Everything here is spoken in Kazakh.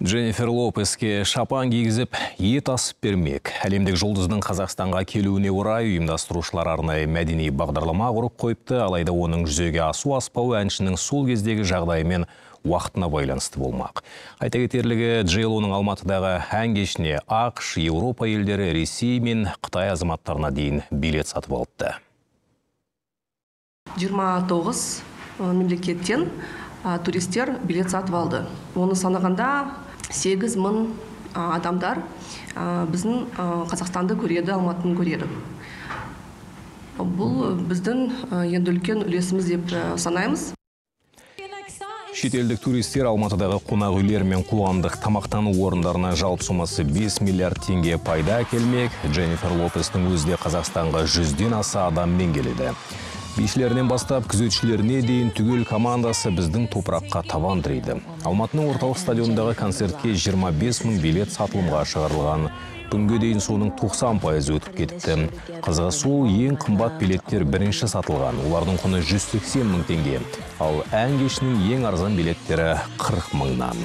Дженнифер Лопеске шапан кигізіп, ет асып бермек. Әлемдік жұлдыздың Қазақстанға келуіне орай ұйымдастырушылар арнайы мәдени бағдарлама құрып қойыпты, алайда оның жүзеге асу аспауы әншінің сол кездегі жағдайымен уақытына байланысты болмақ. Айта кетерлігі, Джейлоның Алматыдағы ән кешіне АҚШ, Еуропа елдері, Ресей мен Қытай азаматтарына дейін билет сатып алыпты. 29 мемлекеттен туристер билет сатып алды. Оны санағанда 8 мың адамдар біздің Қазақстанды көреді, Алматыны көреді. Бұл біздің енді үлкен үлесіміз деп санаймыз. Шетелдік туристер Алматыдағы қонақ үйлер мен қоғамдық тамақтану орындарына жалпы сомасы 5 миллиард теңге пайда әкелмек. Дженнифер Лопестің өзі де Қазақстанға 100-ден аса адаммен келеді. Бишілерінен бастап күзетшілеріне дейін түгел командасы біздің топыраққа табан тірейді. Алматының орталық стадионындағы концертке 25 мың билет сатылымға шығарылған. Бүгінге дейін соның 90% өтіп кетіпті. Қызығы сол, ең қымбат билеттер бірінші сатылған. Олардың құны 180 мың теңге. Ал ән кешінің ең арзан билеттері 40 мыңнан.